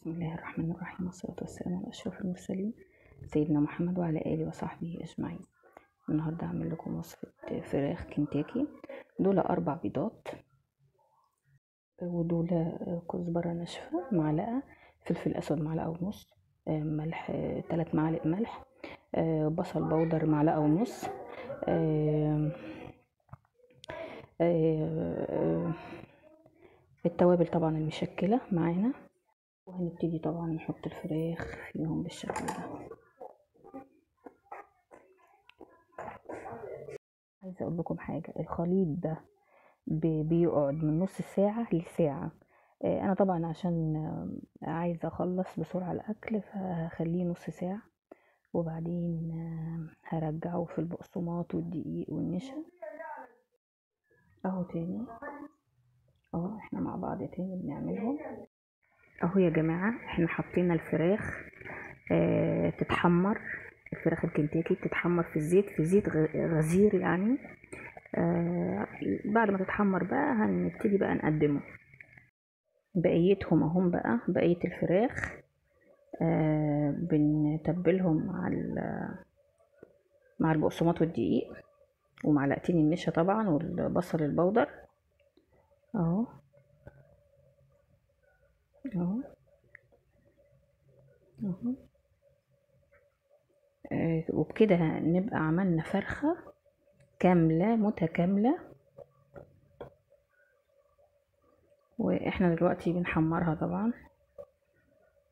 بسم الله الرحمن الرحيم، والصلاة والسلام على أشرف المرسلين سيدنا محمد وعلى آله وصحبه أجمعين. النهاردة هعمل لكم وصفة فراخ كنتاكي. دول 4 بيضات، ودول كزبرة ناشفة معلقة، فلفل أسود معلقة ونص، ملح 3 معالق ملح، بصل بودر معلقة ونص، التوابل طبعا المشكلة معانا. وهنبتدي طبعا نحط الفراخ فيهم بالشكل ده. عايزه اقول لكم حاجة، الخليط ده بيقعد من نص ساعة لساعة. انا طبعا عشان عايزه اخلص بسرعة الاكل فهخليه نص ساعة، وبعدين هرجعه في البقسماط والدقيق والنشا. اهو تاني، اهو احنا مع بعض تاني بنعملهم اهو يا جماعة. احنا حطينا الفراخ تتحمر، الفراخ الكنتاكي بتتحمر في الزيت، في زيت غزير يعني. بعد ما تتحمر بقى هنبتدي بقى نقدمه. بقيتهم اهم بقى، بقية الفراخ بنتبلهم مع البقسماط والدقيق ومعلقتين النشا طبعا والبصل البودر اهو اهو اهو. وبكده نبقى عملنا فرخة كاملة متكاملة. واحنا دلوقتي بنحمرها طبعا،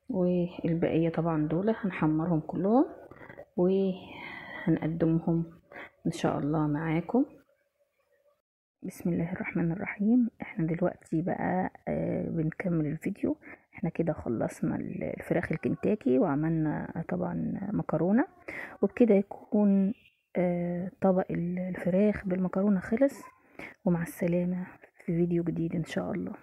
والبقية طبعا دول هنحمرهم كلهم وهنقدمهم ان شاء الله معاكم. بسم الله الرحمن الرحيم. احنا دلوقتي بقى بنكمل الفيديو. احنا كده خلصنا الفراخ الكنتاكي وعملنا طبعا مكرونة، وبكده يكون طبق الفراخ بالمكرونة خلص. ومع السلامة في فيديو جديد ان شاء الله.